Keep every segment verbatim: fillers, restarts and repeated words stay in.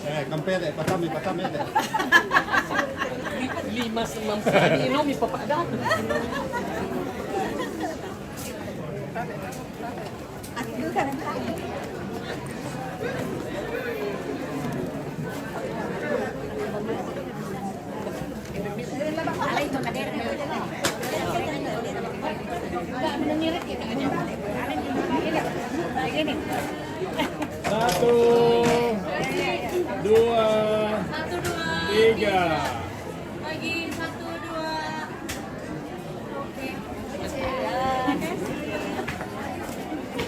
Eh, kampe de, patami, patami de. Lima, enam kali, no, mi papa ada. Satu, dua, tiga. Lagi, satu, dua. Oke.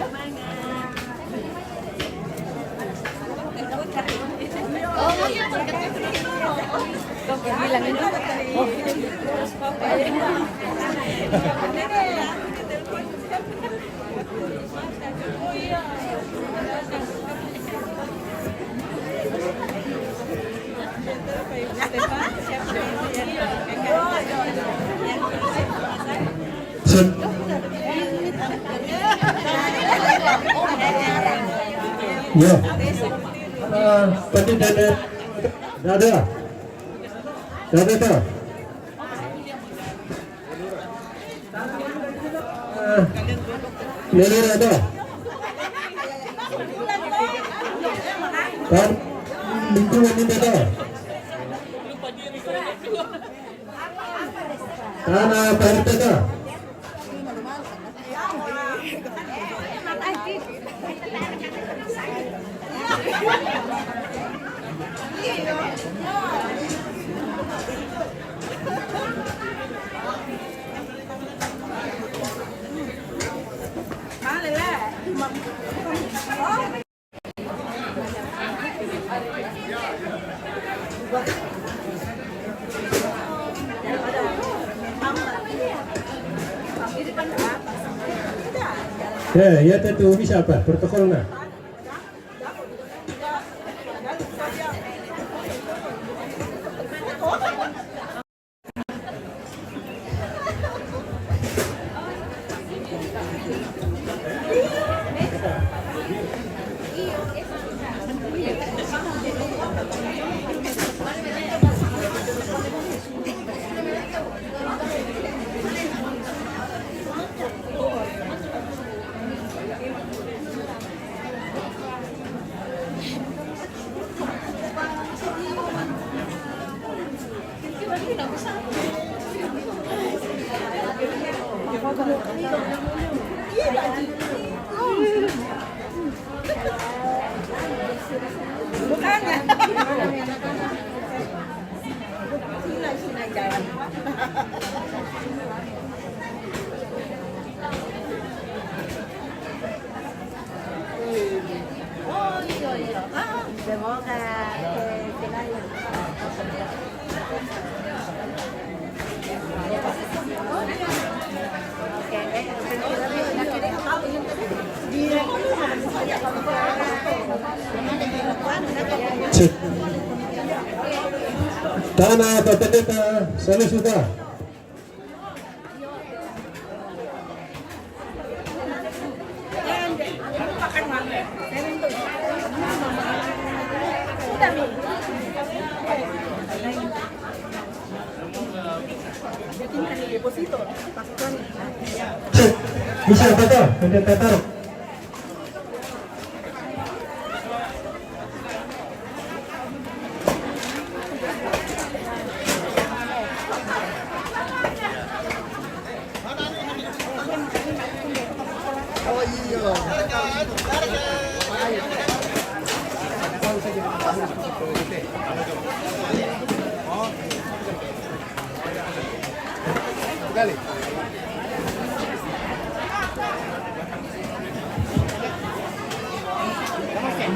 Semangat. Oh, iya, bilang ini. Ya. Ah, tadi dada. Dada. Dada ta. Ah, Lelera ta. Kan lingkungan ini ta. Tanah Pak R T ta. Eh, ya tentu bisa apa? Protokol na. Tanah Patadeta, salusuta. Bisa, betul, betul, betul.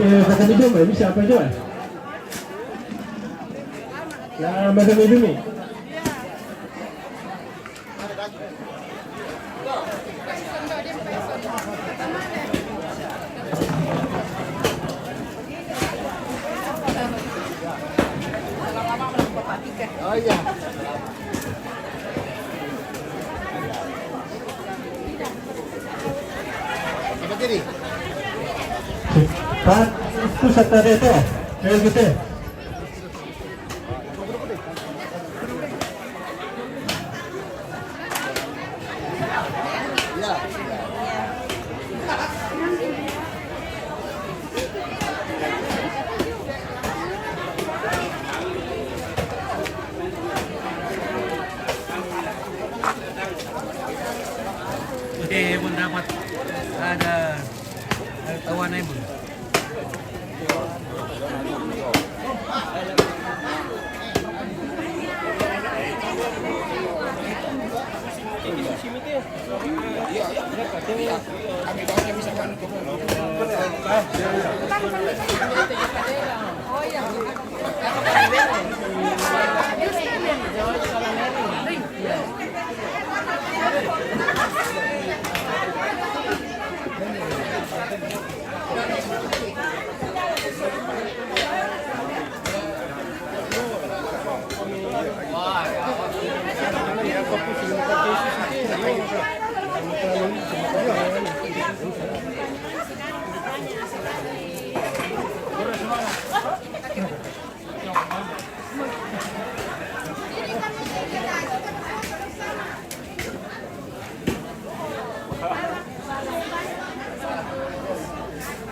Eh, kata dia, Jom, eh, bisa apa, Jom? Ya, macam ni, Jom, ni. Oh, iya. Kan itu sekali itu. Ayo kita. Oke, pun dapat ada, ada tawanan, Bu.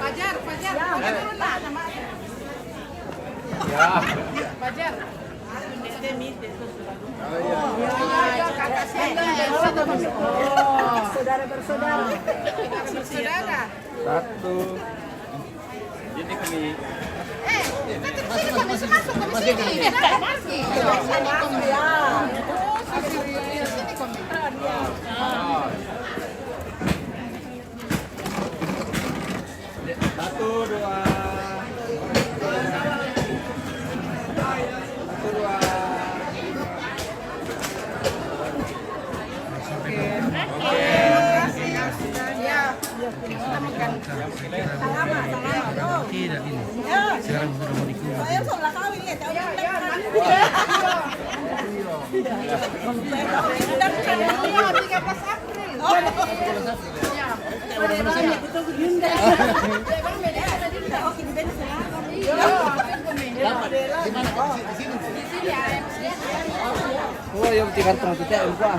Fajar, Fajar, Fajar dulu lah, sama. Ya. Fajar. Saudara bersaudara. Saudara bersaudara. Satu. Jadi kami. Eh, masuk, masuk, masuk, masuk sini. Masuk, masuk. Ya. Oh, sini, sini, sini kami. Satu, dua. Satu, dua. Oke. Oke. Ya. Kita makan. Tidak ini. Sekarang sudah mau dikubur. Saya soal kawin ya, tahu. Ya, ya. Tiga belas April. Oh. Oh, yang tiga ratus kita yang kuah.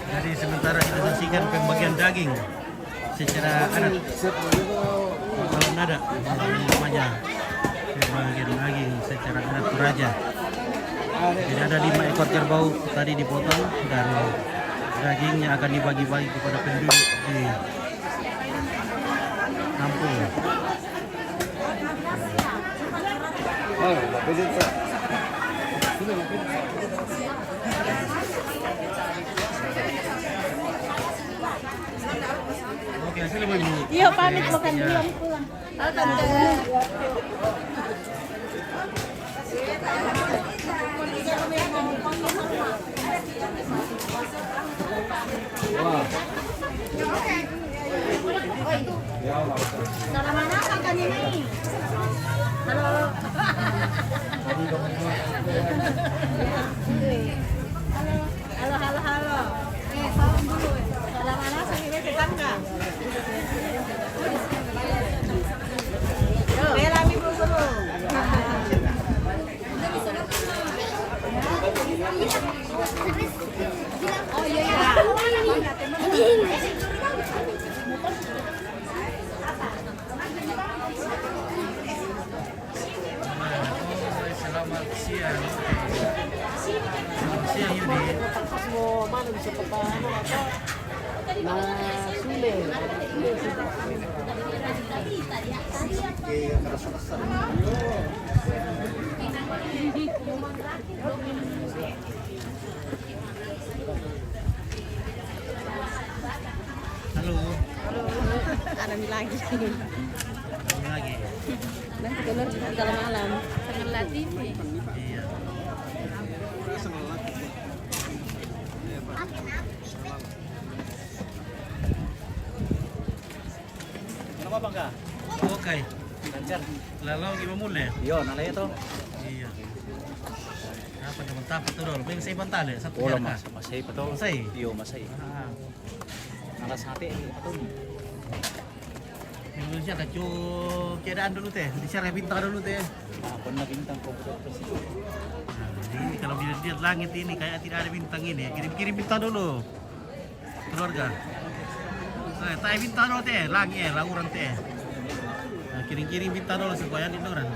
Jadi sementara kita saksikan pembagian daging secara adat. Kalau nada, namanya pembagian daging secara adat Toraja. Jadi ada lima ekor kerbau tadi dipotong dan dagingnya akan dibagi-bagi kepada penduduk di kampung. Iya, pamit makan dulu, pulang. Halo. Halo, halo, halo. Eh, salam dulu. Salam anak sama tetangga. Bella, mi guru. Oh, iya, iya. Selamat siang. Selamat siang, Yudi. Nah, Sule. Halo. Halo. Ada mi lagi. Ada mi lagi. Nanti keluar juga kalau malam. Tengah latih. Iya. Kenapa, Bang, kah? Oke. Lancar. Lalu gimana mulai? Yo, nalai to. Iya. Apa teman tapak tu dulu? Bang, saya bantal ya, satu. Oh, jam kah? Mas, masih betul. Masih? Iyo, masih. Ah. Nala sate ni, apa tu ni? Indonesia kacau keadaan dulu teh, di sana bintang dulu teh. Nah, pernah bintang kau betul sih. Nah, ini kalau dilihat langit ini kayak tidak ada bintang ini, kirim-kirim bintang dulu. Keluarga. Eh, tai bintang dulu teh, langit, eh, lauran teh. Nah, kirim-kirim bintang dulu supaya di orang.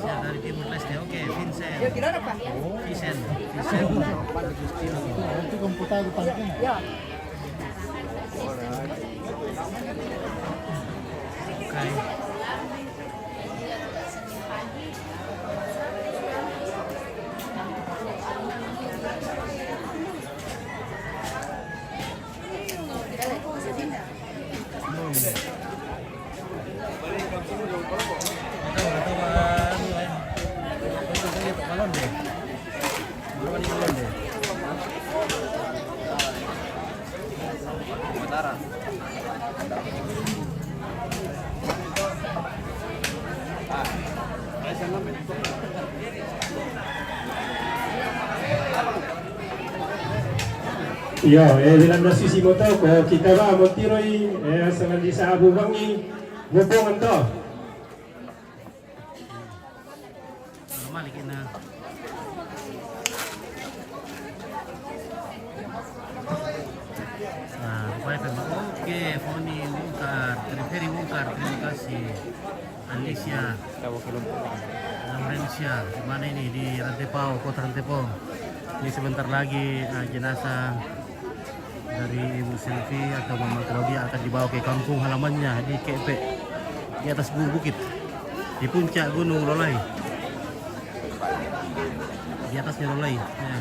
Siya dari Timor Leste. Oke, Vincent. Vincent. Vincent. Agustino. Itu kan putar di pantai. Oke. Iyo, eh, bilang nasi si moto ko kita ba motiroi, eh, sangan di sabu bangi, mupong anto. Malik ina. Nah, baik, oke, Foni Wongkar, Ferry Wongkar, terima kasih. Alicia. Laurencia, di mana ini? Di Rantepao, kota Rantepao. Ini sebentar lagi, eh, jenazah dari Ibu Selvi atau Mama Claudia akan dibawa ke kampung halamannya di Kepe, di atas bu-, bukit, di puncak Gunung Lolai, di atasnya Lolai, ya.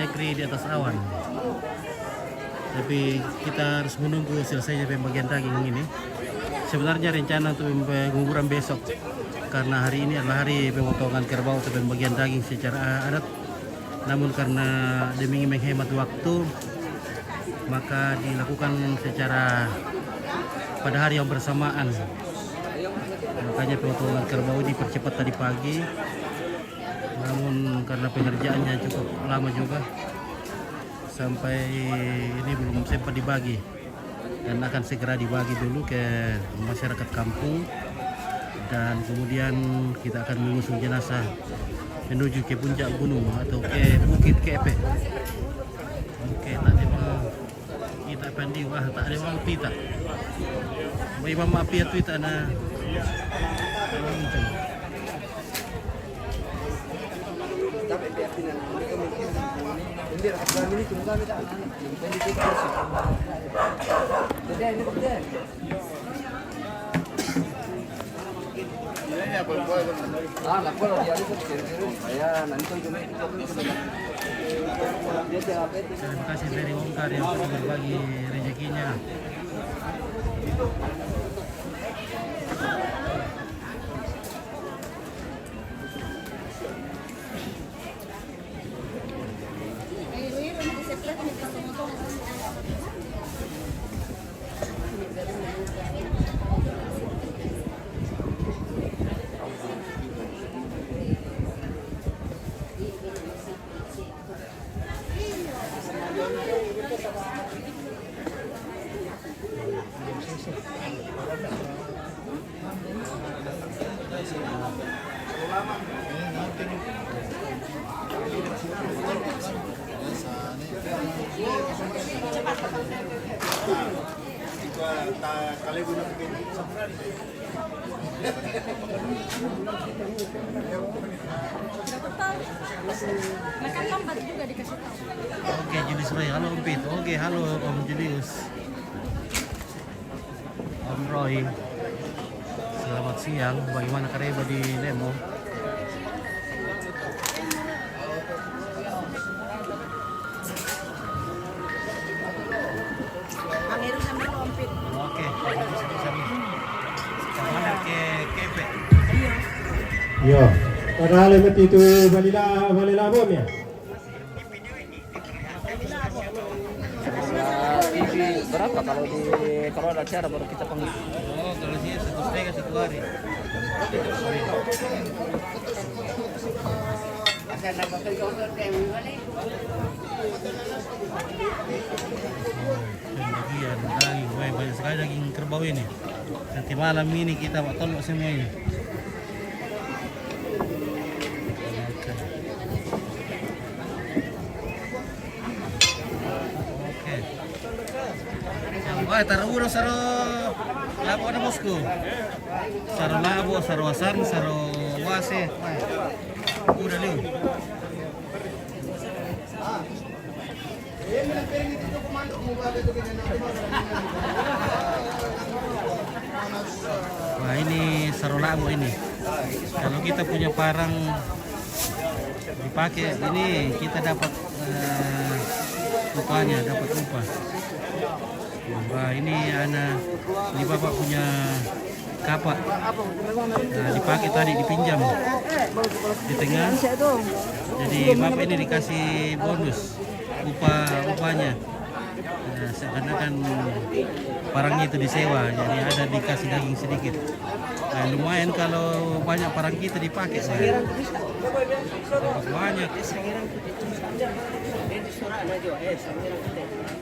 Negeri di atas awan. Tapi kita harus menunggu selesainya pembagian daging ini. Sebenarnya rencana untuk penguburan besok, karena hari ini adalah hari pemotongan kerbau atau pembagian daging secara adat. Namun karena demi menghemat waktu, maka dilakukan secara pada hari yang bersamaan. Makanya pemotongan kerbau dipercepat tadi pagi. Namun karena pengerjaannya cukup lama juga, sampai ini belum sempat dibagi dan akan segera dibagi dulu ke masyarakat kampung, dan kemudian kita akan mengusung jenazah menuju ke puncak gunung atau ke Bukit Kepe. Oke, tak ada mau kita pandi, wah, tak ada mau kita. Baik, mama api itu tak ada. Terima kasih dari Wongkar yang sudah berbagi rezekinya. Makan lambat juga dikasih tahu. Oke, Julius Roy. Halo, Om Pit. Oke, halo, Om Julius. Om Roy. Selamat siang. Bagaimana kareba di Lemo? Pangiru sambil Om Pit. Oke, Iya. Padahal yang itu balik lah, balik lah, Bom, ya. Berapa kalau di, kalau ada acara baru kita panggil? Oh, kalau sih satu setengah, satu hari. Bagian daging, weh, banyak sekali daging kerbau ini. Nanti malam ini kita buat tolok semua ini. Oke. Oke. Wah, taruh udah saro labo ada, bosku. Saro labo, saro asar, saro wase. Wah. Udah liu. Wah, ini saro labo ini. Kalau kita punya parang dipakai ini, kita dapat, eh, upahnya, dapat upah. Wah, ini ana, ini bapak punya kapak. Nah, dipakai tadi, dipinjam di tengah. Jadi bapak ini dikasih bonus upah, upahnya. Nah, seakan-akan parang itu disewa, jadi ada dikasih daging sedikit. Nah, lumayan kalau banyak parang kita dipakai. Nah, dapat banyak.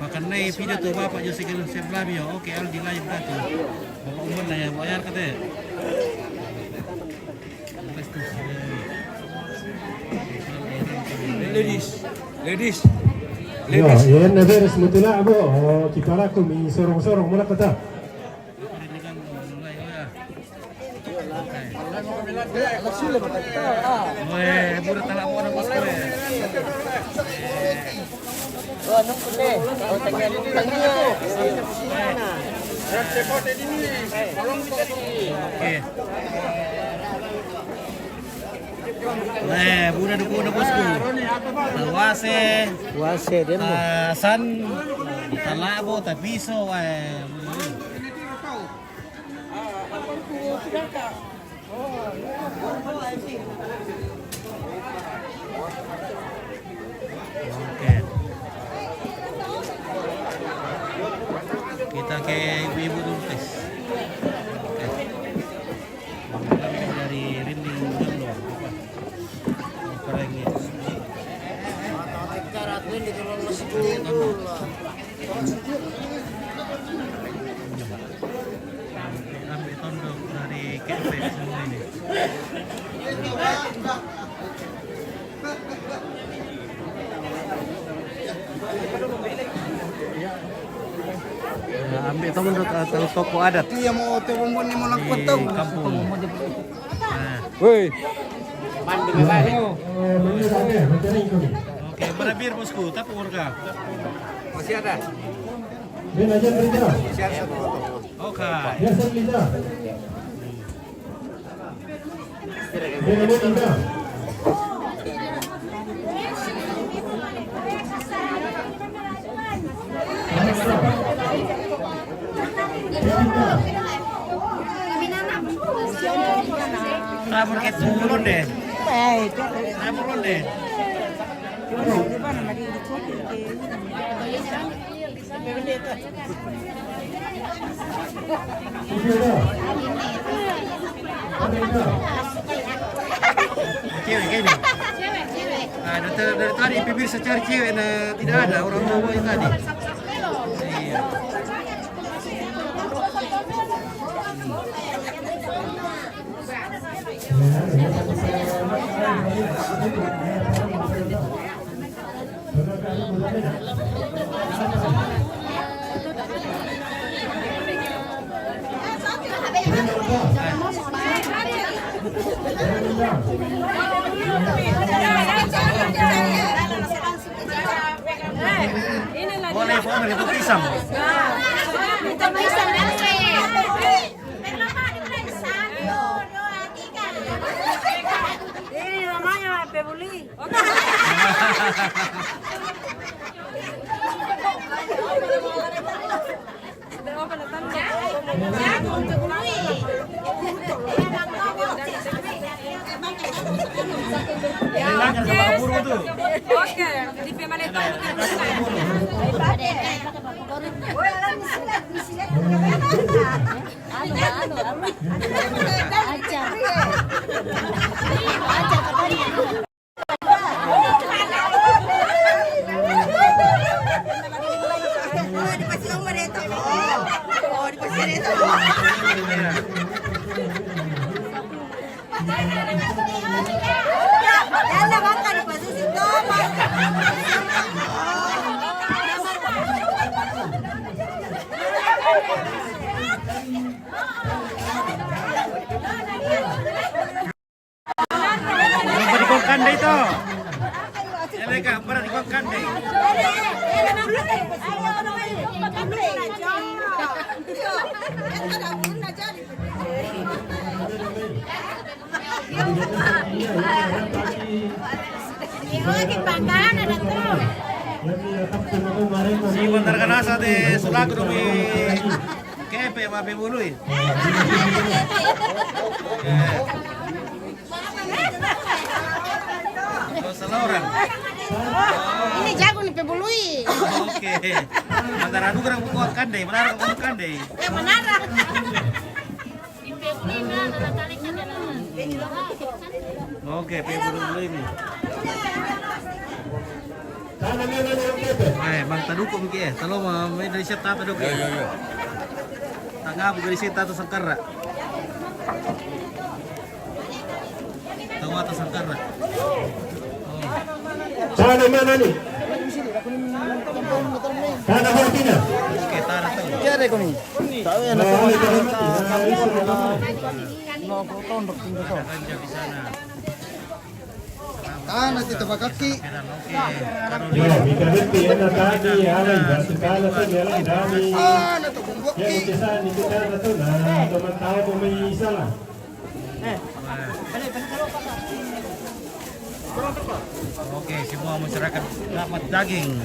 Makan naik video tuh bapak Jose Gelung Seblami ya. Oke, Aldi lain kata. Bapak Umar lah ya, bayar kata. Ladies, ladies, Iya, ladies. Iya, na beres mo tula, bo. Oh, kipalaku mi sorong-sorong mo na kata. Weh, budak talak mo na, bos, weh. Oke. Weh, budak duku na, bosku. Tawase. Wase, dia mo. Tasan. Talabo, tapiso, weh. Oke. Kita ke ibu-ibu dulu, tes. Oke. Dari Rinding dulu, apa? Keren ya. Ambil tondok dari kepek semua ini. Ya, ambil tondok atau toko adat. Itu yang mau toko ni mau lakukan di tahu. Kampung. Nah. Woi. Oke, mana bir, bosku? Tapi warga. Masih ada. Masih ada satu botol. Oke. Tabur ke turun deh. Tabur deh. Cewek kayaknya. Nah, dari, dari tadi Ipe Birsa cari cewek, nah, tidak ada orang mau yang tadi. Iya. Boleh, boleh, itu pisang. Itu pisang, ya, sih. Ini namanya Pebuli. Oke, di pemaleto. Apa di kong kande itu? Ele ka, para di kong kande. Si Bandar Ganasa de sulaku dumi kepe ma pebului. Oh, salah orang. Ini jago ni pebului. Oke. Antara anu orang buku kande, mana orang buku kande. Eh, mana? Oke, pebului ini. Eh, bang, taduku miki, eh. Talo ma, mai dari siap tata duku. Yo, yo, yo. Tanga buka di situ tata sangkara. Tawa tata sangkara. Tana mana ni? Tana Hortina. Oke, tana tu. Kere koni. Tawe na. Tana kita bakaki. Yo, mi kabete ena tani, ala iba sukala tu, ala idami. Tana tu kumbaki. Ya, kita sani kita na tu na, teman tahu pemain salah. Oke, semua masyarakat dapat daging.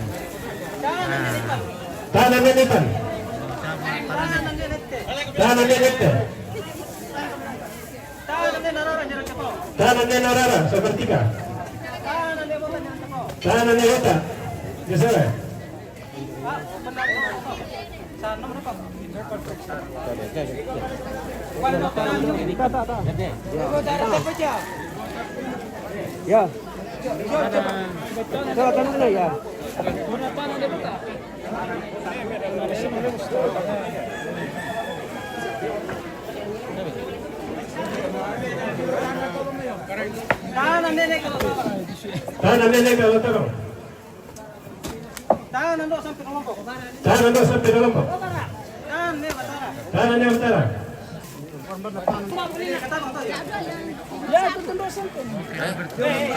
Nah. Tana nenetan. Tana nenetan. Tana nenetan. Tana nena rara, sepertika. Tana nena rara. Geser. Ya. Ya, ya. Tana nene kalau tolong. Tana nene kalau tolong. Tana ndo sampai kelompok. Tana ndo sampai kelompok. Tana nene matara. Tana nene matara.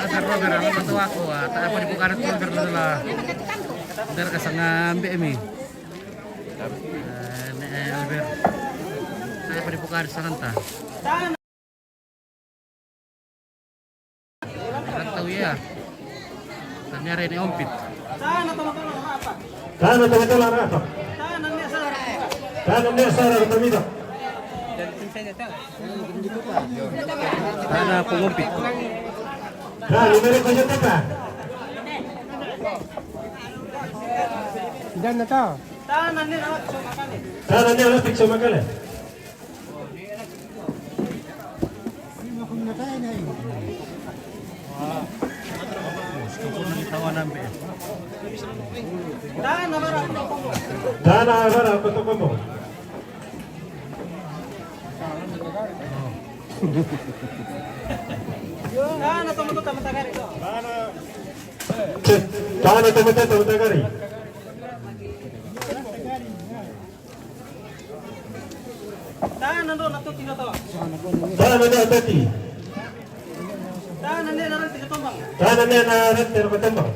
Asal Robert, ano ba to ako, ah, ta apa di ko karot Robert na la. Dara ka sanga ambi mi. Eh, ne, eh, Albert. Ta apa di ko karot sanga ta. Ang tao iya. Tanyari ni Ompit. Tana tama-tama na apa? Tana tama-tama na apa? Tana niya sa. Tana niya sa, tama-tama. Tana pangumpit. Tana, numero ko siya, tata. Diyan na to. Tana niya, tana niya, tana niya. Tana bara, betul kamu. Tana tomato, tomato kari. Tana tomato, tomato kari. Tana ndo na toti na to. Tana ndo na toti. Tana ne na rante na tombang. Tana ne na rante na tombang.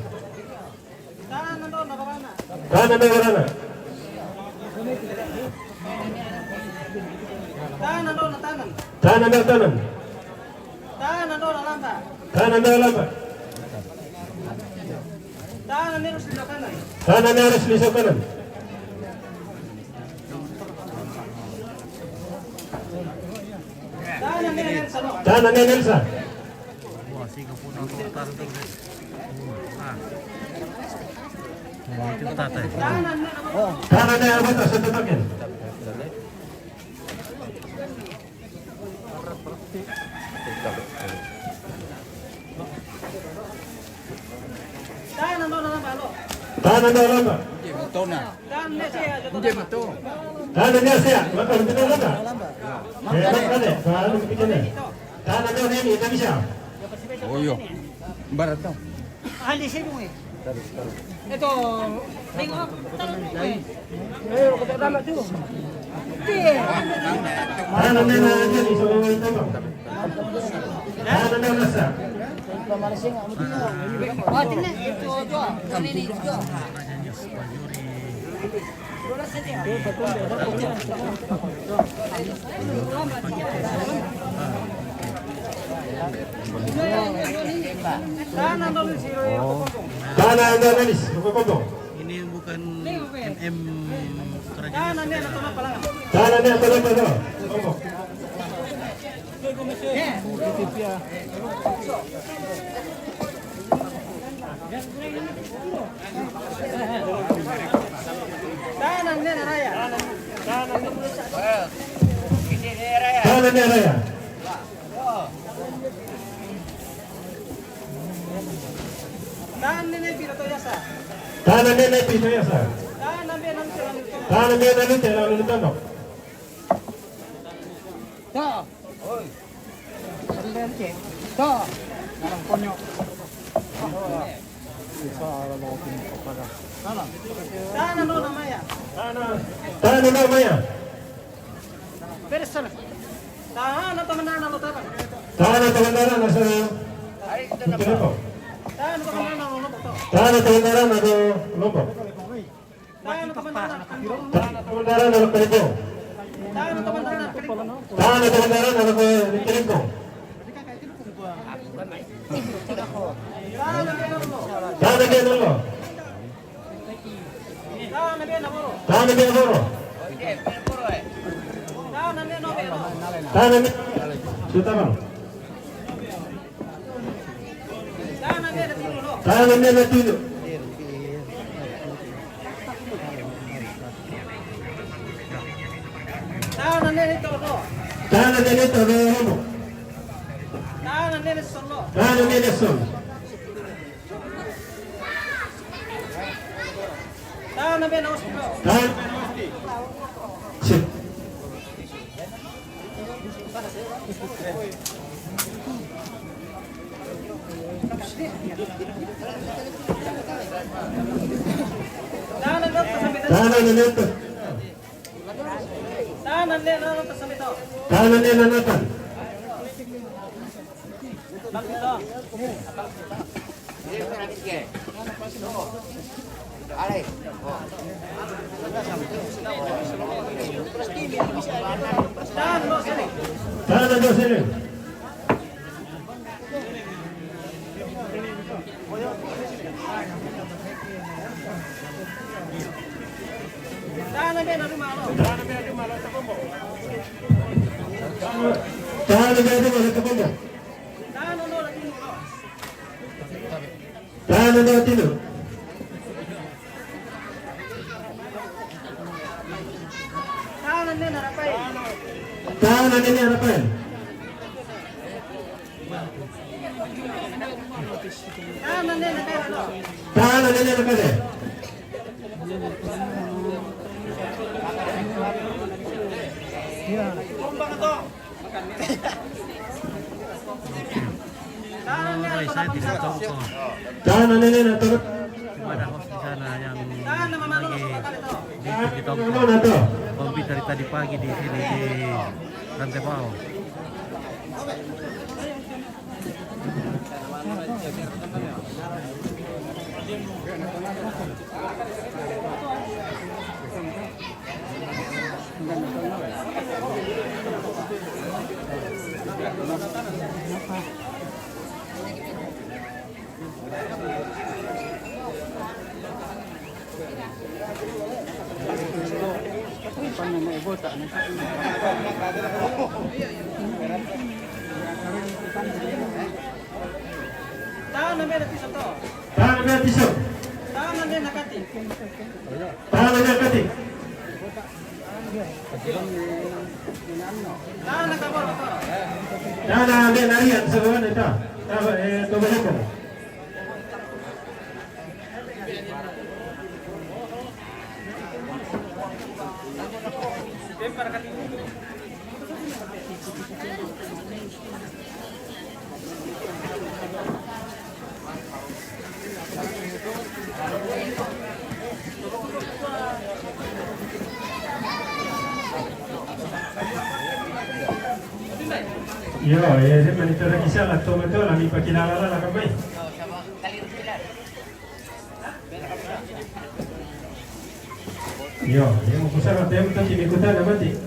Tana ndo na barana. Tana ndo barana. Tana ndo na tanan. Tana ndo tanan. Tana ndo na lamba. Tana ndo lamba. Tana ne rus liso kanan. Tana ne rus liso kanan. Tana ne Nelsa. Tana ne Nelsa. Tana ne abata, sete token. Tana ne lamba. Tana ne sea, maka lamba. Eh, maka ne, tana ne. Tana ne ni, tabisa. Oyo. Barat to. Andi sibungi. Ito, bingo, talon mo eh. Eh, ako pa tama to. Di. Ano na na dyan, iso na yung tama. Ano na nasa? Pamalasing, amo din. Ah, tingnan, ito, ito. Kanini, ito. Tana ando nanis, Rokokobo. Ini bukan M M kerajaan. Tana ne, tana ne, tana ne. Tana ne na raya. Tana ne raya. Tana ne na pito yasa. Tana ne na pito yasa. Tana ne na pito yasa. Tana ne na pito yasa. Tana. Oi. Tana. Tana no na maya. Tana no na maya. Pero sana. Tana tamanana lo tapa. Tana tamanana lo sana. Ay, ito na pa. Tana tamanana lo tapa. Tana tamanana lo tapa. Tana tamanana lo tapa. Tana tamanana lo tapa. Tana tamanana lo tapa. Tana tamanana lo. Tana ne na boro. Tana ne na boro. Tana ne. Suta bang. Tana ne na tino. Tana ne na tino. Tana ne na tino. Tana ne na solo. Tana ne na solo. Tana bena osti. Tana. Sip. Tana ne na solo. Tana ne na natan. Tana ne na natan. Tana ne na solo. Tana ne na tino. Tana ne na tino. Tana ne na tino. Tana ne na Rafael. Tana ne na Rafael. Tana ne na Rafael. Tana ne na Rafael. Tana ne na tino. Tana ne na tino. Cuma ada host di sana yang lagi di TikTok. Kompi dari tadi pagi di sini di Rantepao. Tana ne na piso to. Tana ne na piso. Tana ne na kati. Tana niya kati. Tana niya nariyan sa baba nito. Tana, eh, tumayo po. Iyo, iyo, siyempre, nito na kisa, la toma to, la mi pakilala la, la kamay. Iyo, iyo, mo kusaka, tayo mo to, kimikuta na mati.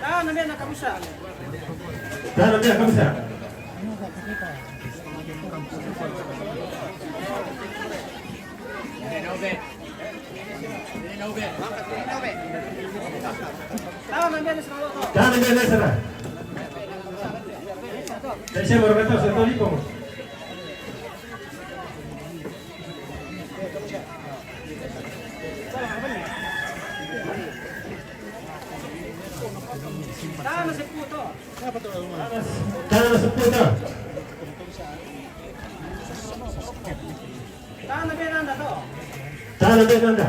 Tana niya na kabusa. Tana niya kabusa. Tana niya na sa. Tana niya na sa. Tayo siya, marunong to, sa tolipo mo. Tana seppuh to. Tana seppuh to. Tana be nanda to. Tana be nanda.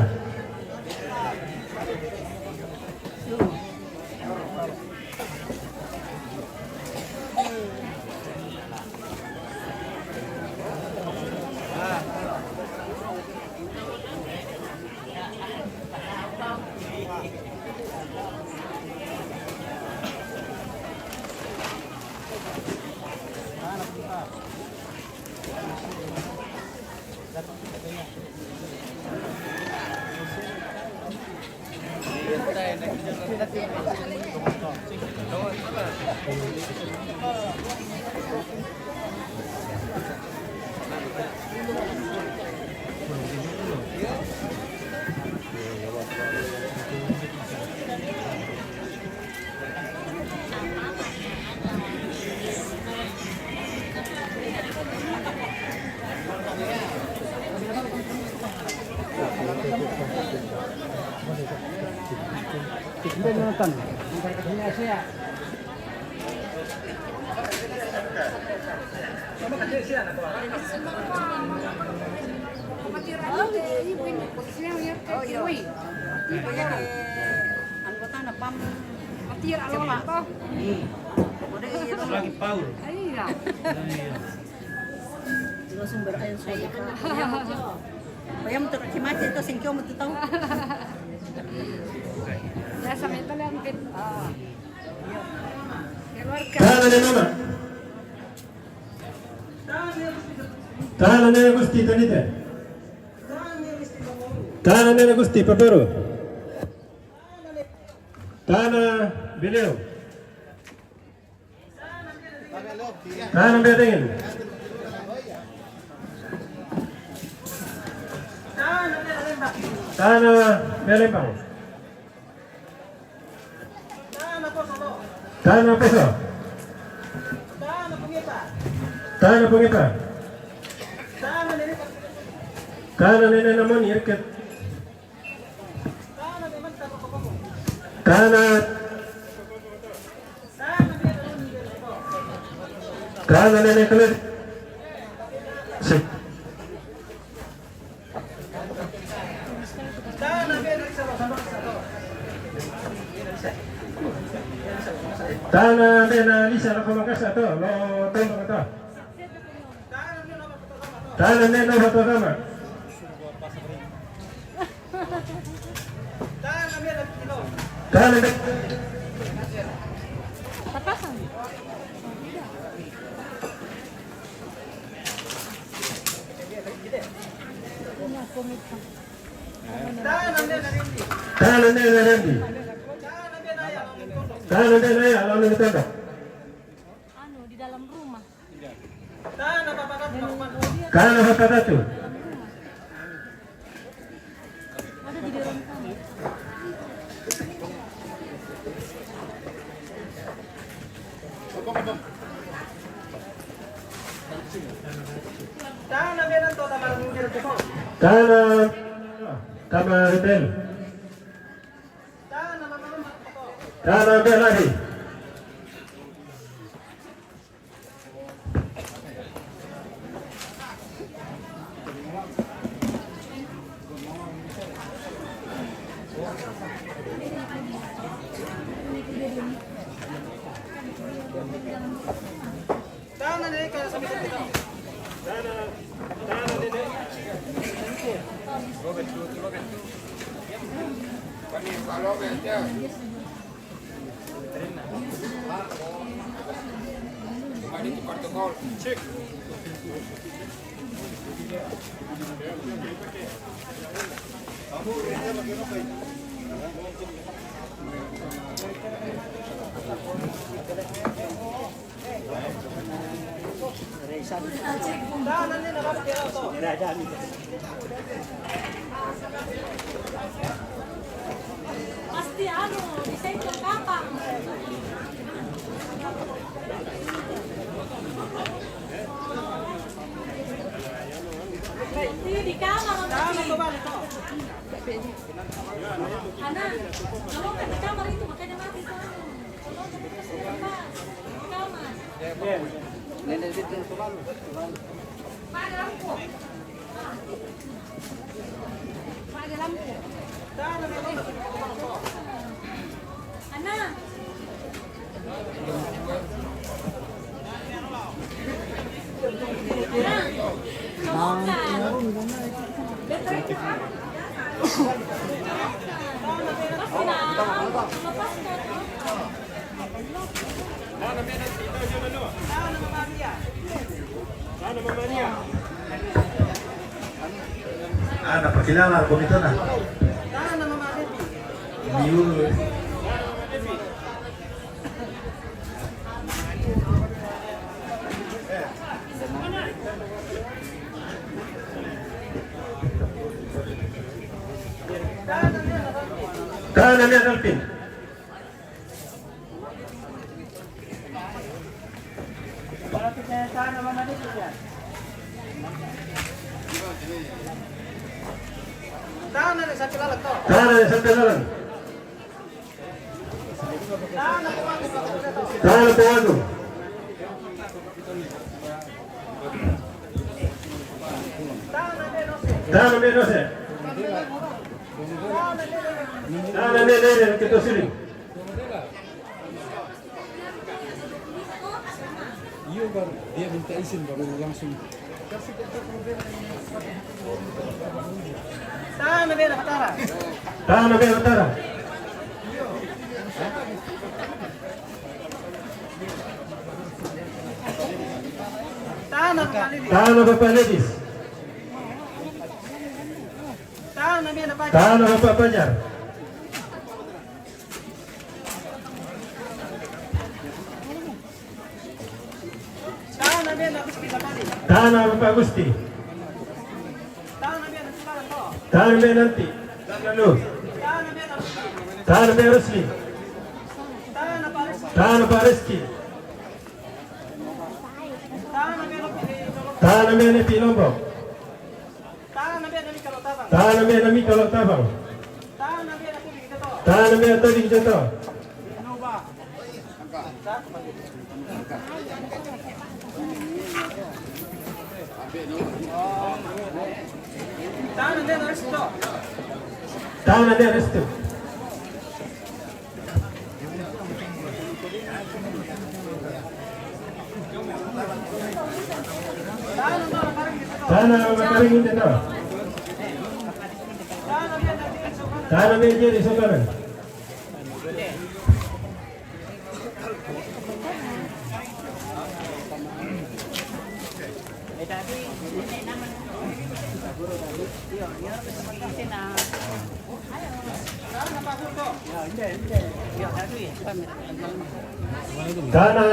Lagi paur. Iya. Langsung berair soda. Paya mo to kakimati to, singkyo mo to tau. Biasa may talampit. Tana niya mama. Tana niya gusti tanite. Tana niya gusti papero. Tana bileo. Tana be dingin. Tana be lembang. Tana poso. Tana pungipa. Tana nene namon irket. Tana. Tana nene kele. Si. Tana nene lisa lo kolongkasa to, lo tondong to. Tana nene lo batodama. Tahan, tahan. Tahan, tahan, tahan. Tahan, tahan, tahan. Anu, di dalam rumah. Kana bapatatu. Tana Tamar Rebel. Tana Belari. Pasti anu, di sento kapang. Di kamar, Ana, kalau kan di kamar itu makanya mati tuh. Ana pakilala ko mitana. Miu. Tana Mia Dolphin. Tana Mia Sapilalan. Tana Poanu. Tana Mia Nose. Tana Mia Nose, kita sini. Iyo, baru dia minta izin, baru langsung. Tana Mia Batara. Tana Mia Batara. Tana Bapa Ledis. Tana Bapa Pajar. Tana Bapa Gusti. Tana Bapa Nanti. Tana Bapa Rusli. Tana Bapa Reski. Tana Bapa Nepi Lombok. Tana Mia Mika Lotabang. Tana Mia Todi Jato. Tana Mia Restu. Tana Makaring Indeta. Tana Mia Jeri Sokaran. Tana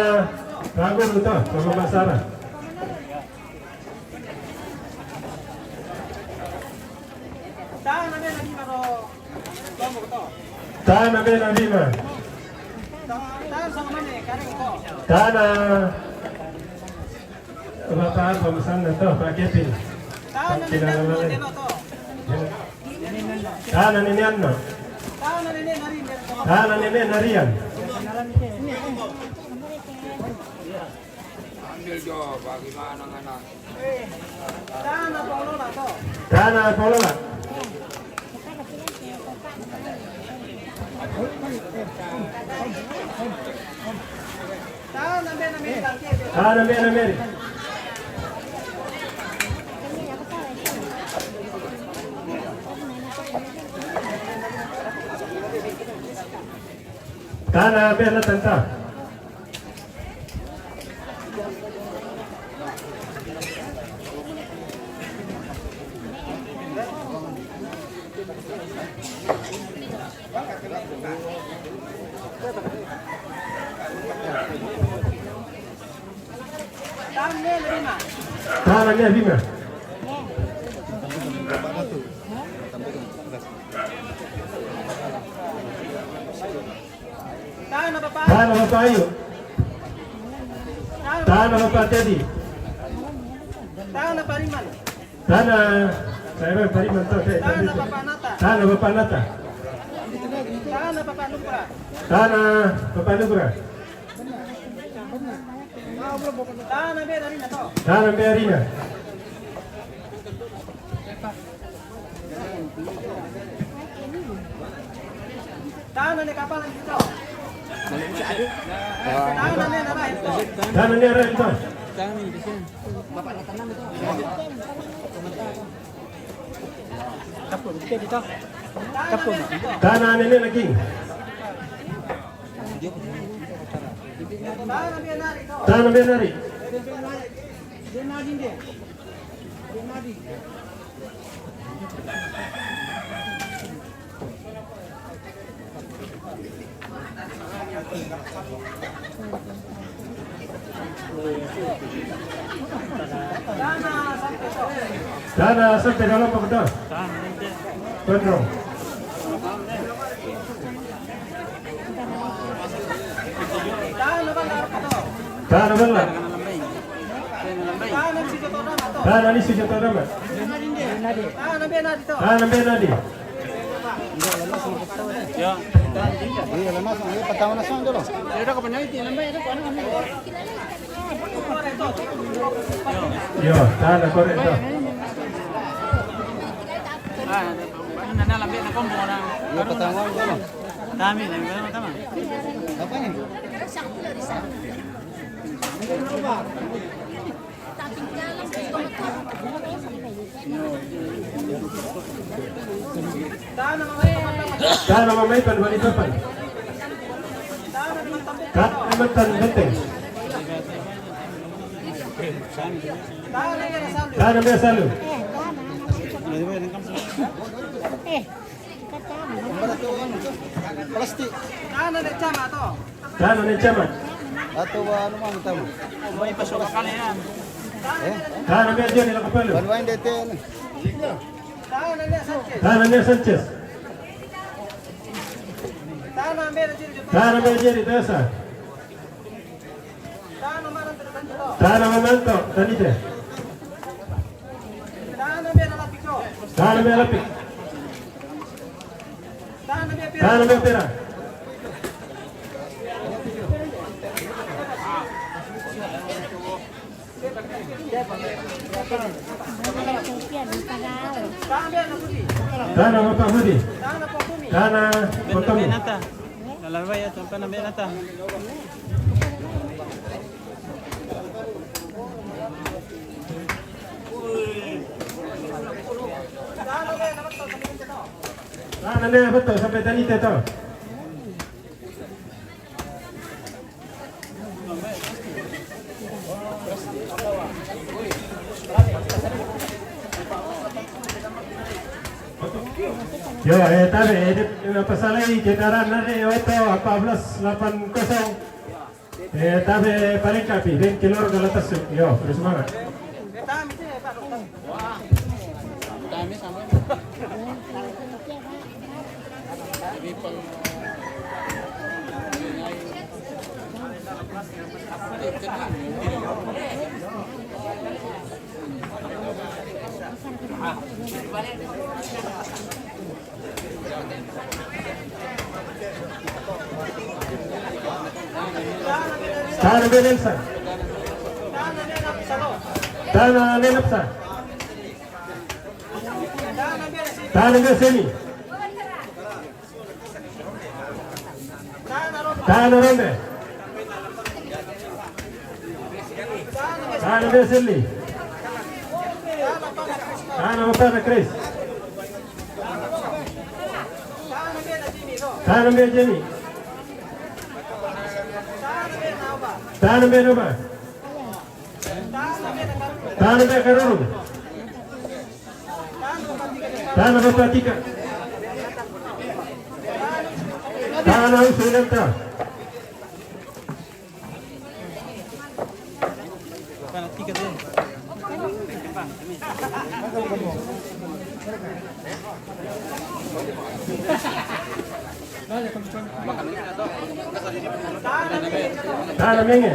Ragun Uta, Mama Sara. Tana Bena Bima. Tana Bapak apa misalnya tuh, Pak Kepin? Tahu nanti. Tahu nanti anu. Tahu nanti nanti. Tahu nanti nanti. Ambil jo, bagaimana ngana? Tana Paulona to. Tana Paulona. Tana Mary. Tana Mary. Tana Mary tanta. Tana Mary lima. Tana Bapak Ayu. Tana Bapak Teddy. Tana Pariman. Tana, saya Pariman to, Tana Bapak Nata. Tana Bapak Nata. Tana Bapak Nugra. Tana Bapak Nugra. Tana Mary Rina to. Tana Mary Rina. Tana ne kapal itu. Tana ne nara itu. Tana ne nara itu. Tana ne ne lagi. Tana Mary Rina. Tana Mary Rina. Tana sampai dalam apa betul? Betul. Tana bella. Tana ni si jota dama. Tana Mary Rina. Ya. Iya, lemas, iya, pertama langsung aja loh. Ya udah, kapan lagi? Yo, Tana korek to. Ah, nana lambe na kombo na. Yo, pertama aja loh. Tami, tami, tami. Apa ini? Tana Mama Ipan, Balikpapan. Tana Matan Benteng. Tana Mary Salu. Plastik. Tana ne Camat to. Tana ne Camat. Atau ba anu mau tamu. Mai paso bakale ya. Tana Mary Joni la kapalu. Ban wain dete. Tana Mary Sanchez. Tana Mary Joni. Tana Mary Joni desa. Tana Mamanto, Tanite. Tana Mary Lapik. Tana Mary Pera. Tana Bapak Budi. Tana Potami. Lalabaya, Tana Mary Nata. Tana Mary betul sampai Tanite to. Yo, eh, tabe, eh, di, eh, pasalai kendaraan nare, eh, oto, empat belas delapan kosong. Eh, tabe, paling kapi, dan keluar Galatasu. Yo, terus semangat. Tana be Nelson. Tana Nelson. Tana be Semi. Tana Rombe. Tana be Selli. Tana Bapana Chris. Tana be Jemi. Tana be Noba. Tana be Karuru. Tana Bapatika. Tana Usulenta. Tana Menge.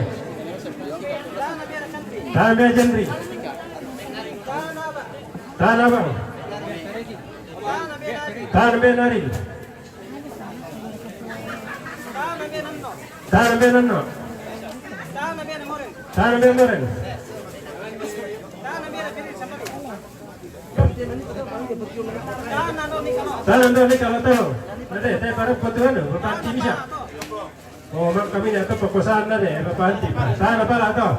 Tana be Jendri. Tana Bang. Tana be Naril. Tana be Nanno. Tana be Moren. Tana ndo ni kalo talo. Mate, te para patuan, bapak tim siya. Oh, mak kami ni ato pakuasaan na de, bapak anti pa. Tana pala to.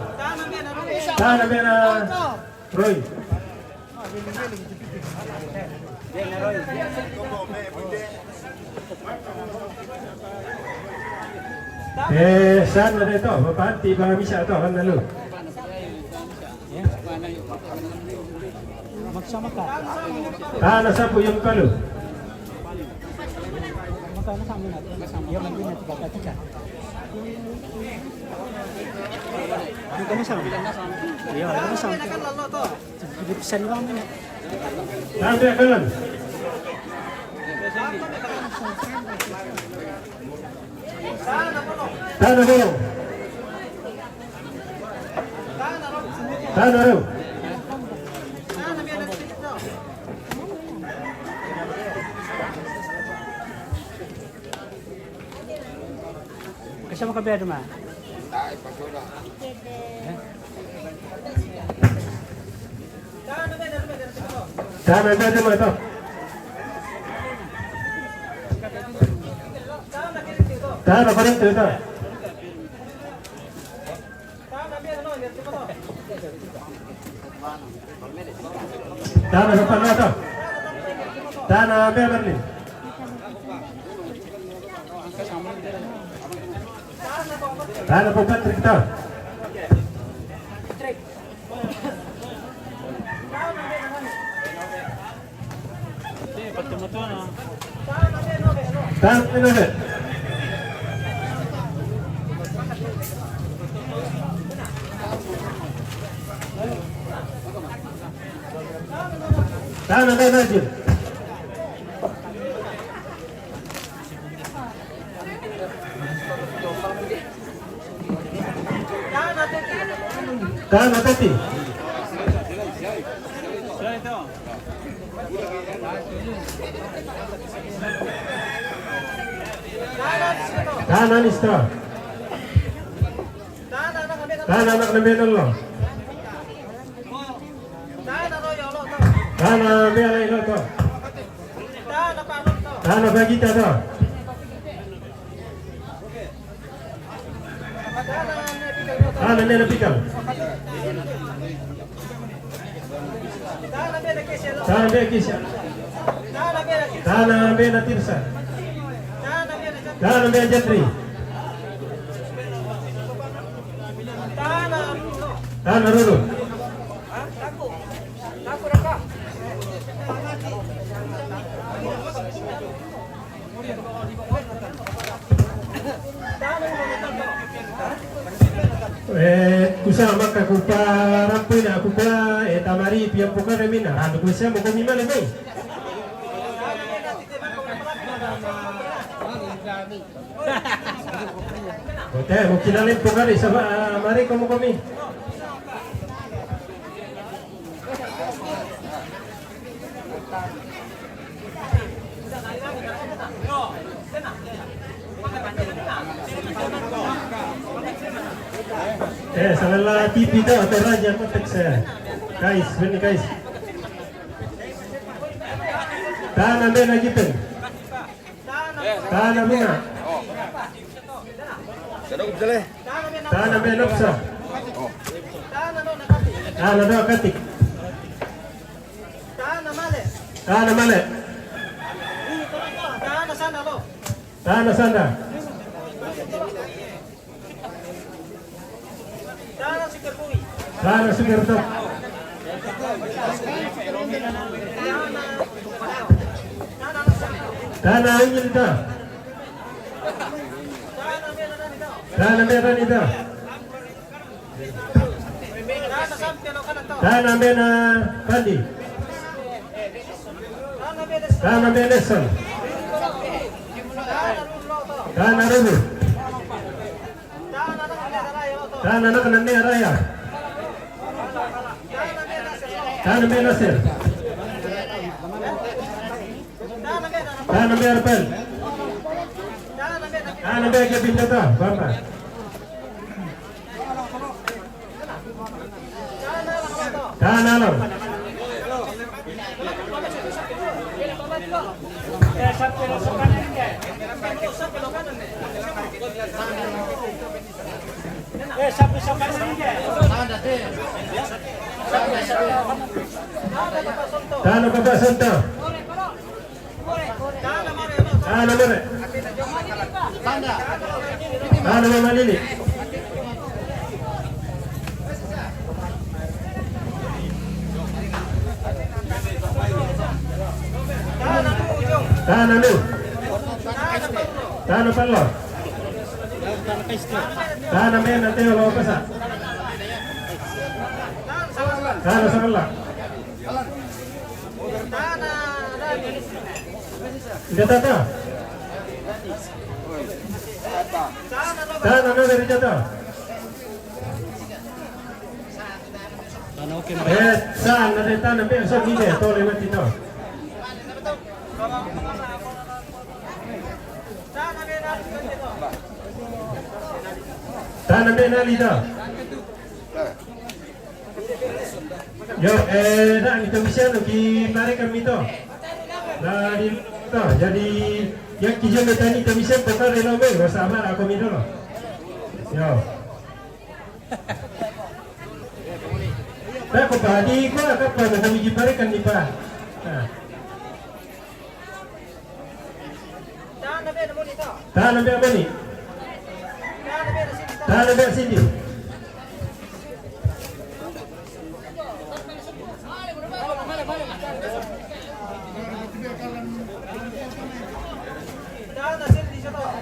Tana be na Roy. Eh, saan na de to? Bapak anti ba misa to, kan lalu. Magsama ka. Tana sapu yung kalu. Magsama ka muna. Yung ang binat, baka tika. Hindi ka masama. Iya, hindi ka masama. Hindi ka saliwa muna. Tana be kalan. Tana Boro. Tana Reu. Kasama ka ba, Duma? Tana be Duma to. Tana Korinto to. Tana Korinto to. Tana be Berlin. Tana po Patrick to. Tana be Nobel. Tana be Najib. Tana Teti. Tana Nista. Tana anak na be Nolo. Tana be Alai Loto. Tana Pagita to. Tana Nena Pikal. Tana be Kisha. Tana be Natirsa. Tana be Jatri. Tana Ruru. Eh, kusa maka kupa rampui na kupa, eh, tamari pia puka remina. Randu kusa mo komi male mai. Ote, mo kinalin puka ri saba, ah, mari komo komi. Eh, sala la T V to, atau raja konteks saya. Guys, benih guys. Tana bena gipen. Tana bunga. Tana bena opsa. Tana do katik. Tana male. Tana sanda. Tana sukerto. Tana angin ta. Tana merah ni ta. Tana bena pandi. Tana bena son. Tana ruru. Tana nak nane raya. Tana bena ser. Tana bena pen. Tana bena ke pinjata bamba. Tana alam. Tana papa santa. Tana mare. Tana mama nini. Tana nu. Tana palo. Tana mena teo lo pasa. Tana sakala. Ida tata. Tana na dari jata. Eh, sana de tana pe so ni de to le mati to. Tana pe na li to. Yo, eh, na, mi to misiano ki parekan mi to. Na, di to, jadi, ya ki jombe tani to misian to kare lo me, lo sabar ako mi dolo. Yo. Tako pa, di ko, ka pa, na kami ki parekan ni pa. Na. Tana be moni. Tana be sindi.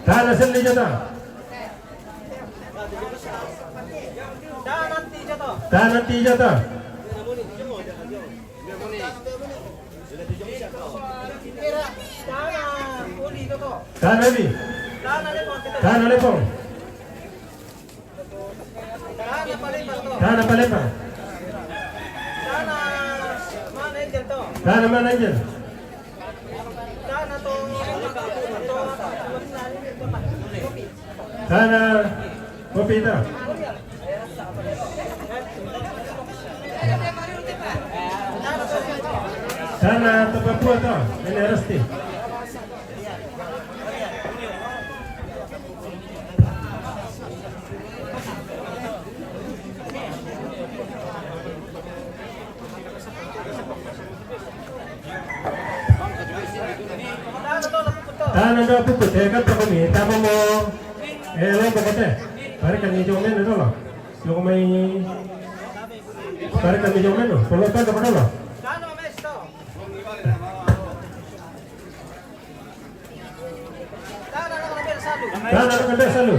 Tana sindi jata. Tana ti jata. Tana uli. Tana lepong. Tana palembang. Tana mana anjel. Tana to. Tana kopi ta. Tana to Papua ta. Ini resti. Tana do puput, eh, kan toko mi, tama mo, eh, lo poko te. Pare kan ni jomen do lo. Lo ko mai, pare kan ni jomen do. Polo toko do lo. Tana naka be salu.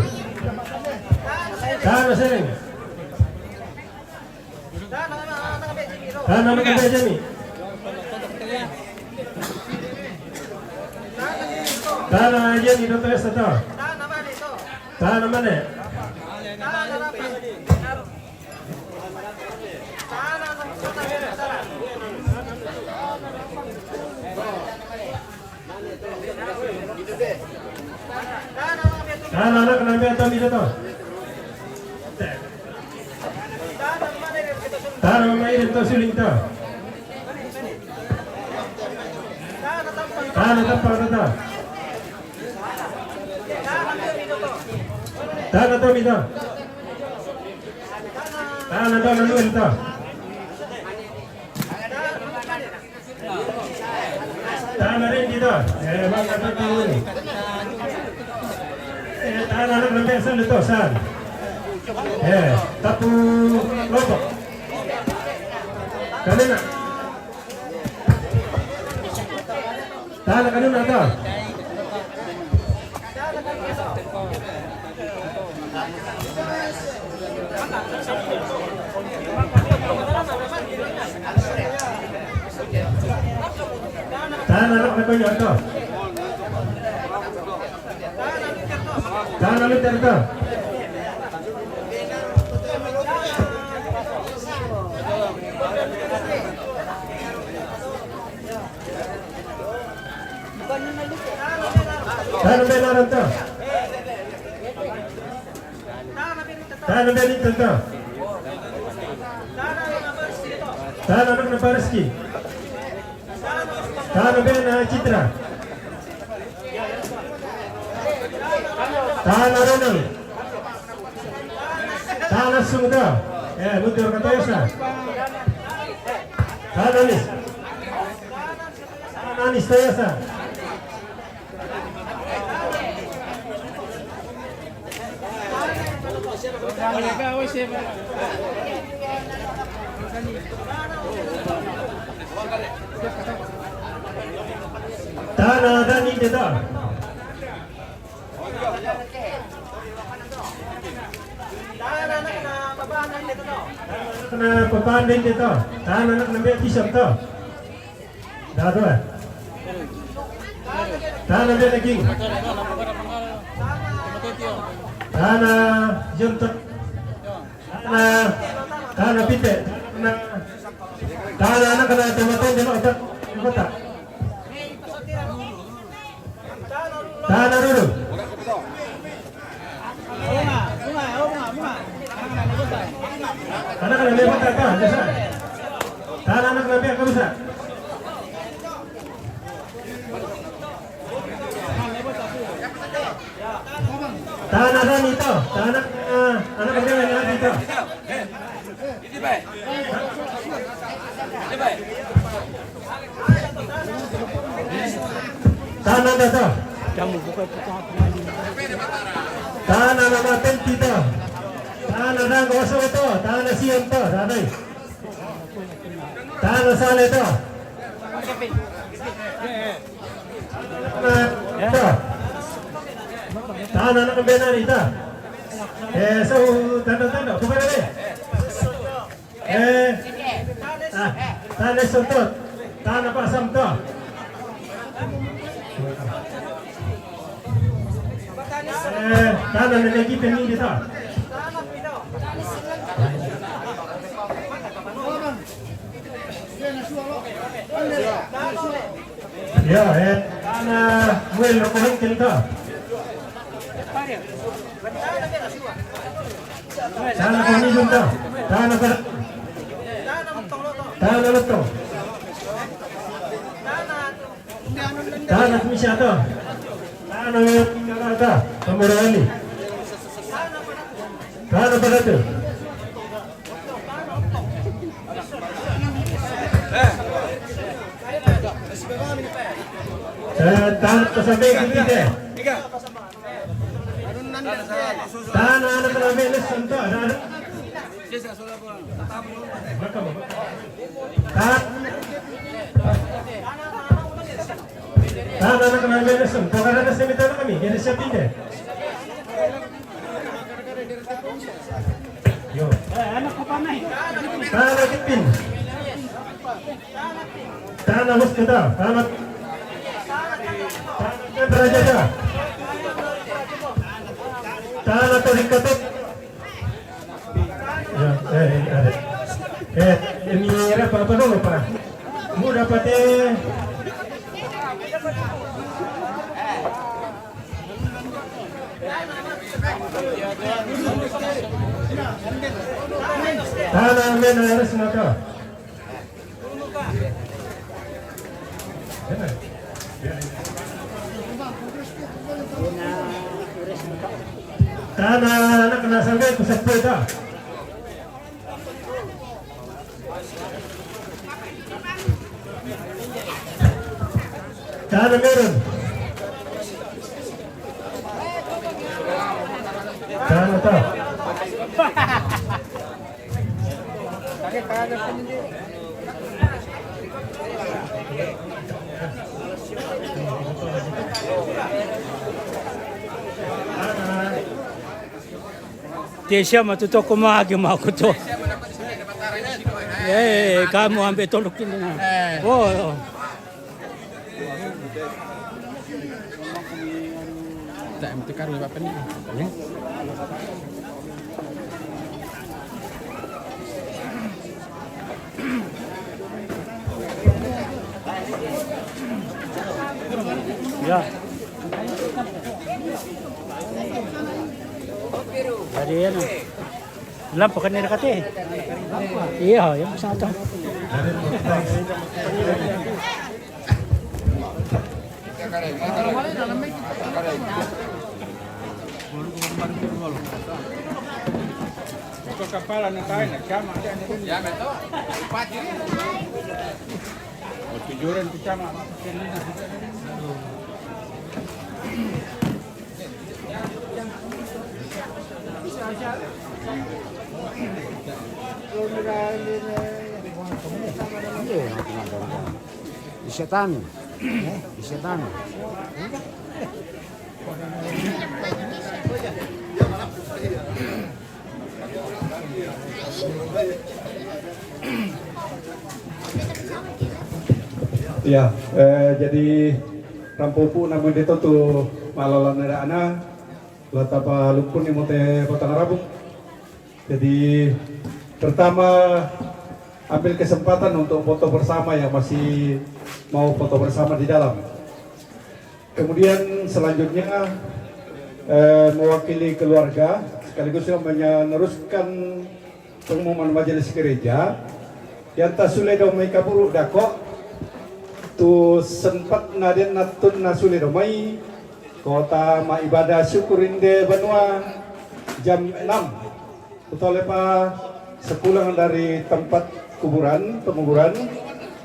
Tana seleng. Tana naka be jemi. Tana jemi do to esta to. Tana mane. Tana anak nambe to mi to. Tana mama ire to suling to. Tana tapa to. Tana to mi to. Tana to mi to. Tana rin dito. Eh, bang kata tahu ni. Eh, tana na ng besan dito, san. Eh, tapu lotok. Kami na. Tana kanu na to. Tana na kanu na to. Tana na to. Tana na to. Tana na to. Tana na Bariski. Tana na Citra. Tana Ronald. Tana Sungda. Eh, mundur kata Yosa. Tana ni. Tana ni Yosa. Tana Dani deta. Tana papan deta. Tana anak nambe kisam to. Dah tu eh. Tana dia daging. Tana jontok. Tana, tana pite. Tana, tana anak kena tembakan dia otak. Kota. Tana dulu. Anak kena dia kota, kota, biasa. Tana anak kena dia kota. Tana Dani to, tana, eh, anak kena dia to. Tana da to. Tana na maten kita. Tana da goso to. Tana siam to. Tana. Tana sale to. To. Tana na benari to. Eh, so tanda tanda. Bukan ada. Eh, ah, tana sotot, tana pasam to. Eh, tana na lagi peni dito. Ya, eh, tana muel rokohin kelita. Tana koni junta. Tana ber. Tana leto. Tana misata. Tana tinggal ada. Pemurani. Tana berada. Eh, tana sampai kita. Tana anak kena beres santai. Tana anak kena beres santai. Bukan ada semeton kami, jadi siapin deh. Yo. Tana kipin. Tana los kita. Tana. Tana beraja. Tana tarik katot. Ya, eh, eh, ada. Eh, ini apa apa dulu, Pak? Mu dapat eh. Tana mena eres naka. Tana anak na sangge ku sepeda. Tana meron. Tana ta. Te siya matuto ko magi makuto. Eh, kamu ambil tolok ini na. Oh, oh. Tak, yang tekan ni apa ni? Ya. Jadi ya, nah. Lampa kan ni dekat eh. Iya, yang sana tu. Kapala na tayo, nagkama. Tujuran ko siya, mga Di setan. Di setan. Ya, eh, jadi rampupu namun dia tu malala nera ana, lata pa lumpun ni mote kota ngarabung. Jadi pertama ambil kesempatan untuk foto bersama yang masih mau foto bersama di dalam. Kemudian selanjutnya eh, mewakili keluarga sekaligus juga meneruskan pengumuman majelis gereja yang tasule do mai kaburu dako tu sempat naden natun nasule do mai kota ma ibadah syukur inde banua jam enam. Utau lepa sepulang dari tempat kuburan, penguburan,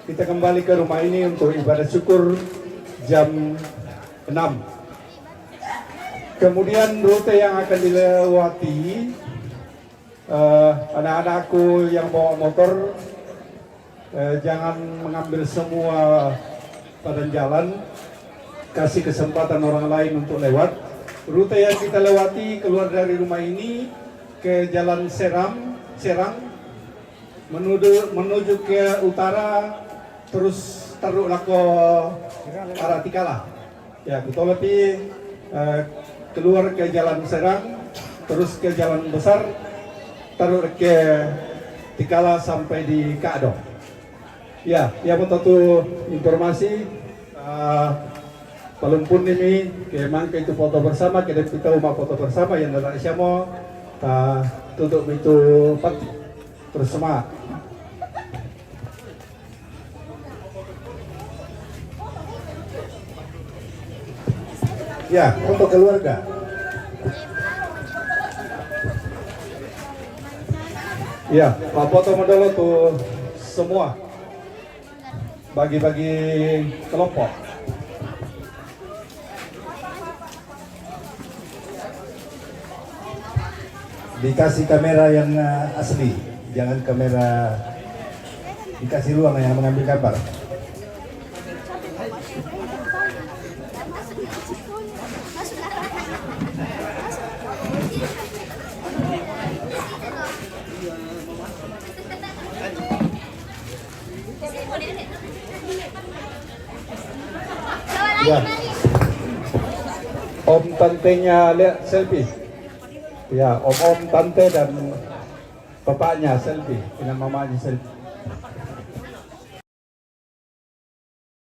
kita kembali ke rumah ini untuk ibadah syukur jam enam. Kemudian rute yang akan dilewati eh, anak-anakku yang bawa motor eh, jangan mengambil semua badan jalan, kasih kesempatan orang lain untuk lewat. Rute yang kita lewati keluar dari rumah ini ke Jalan Seram, Serang, menuju, menuju ke utara, terus teruk lako arah Tikala. Ya, kutolopi eh, keluar ke Jalan Serang, terus ke Jalan Besar, terus ke Tikala sampai di Kado. Ya, ya, untuk tu informasi eh, palumpun nimi ke mangke itu foto bersama, ke kita uma foto bersama yang ada siamo ta tutup itu pat terus semangat. Ya, untuk keluarga. Ya, Pak Poto Mandolo tuh semua bagi-bagi kelompok. Dikasih kamera yang eh, asli, jangan kamera dikasih ruang yang mengambil gambar. Ya. Om tantenya lihat selfie. Ya, om-om tante dan bapaknya selfie dengan mamanya selfie.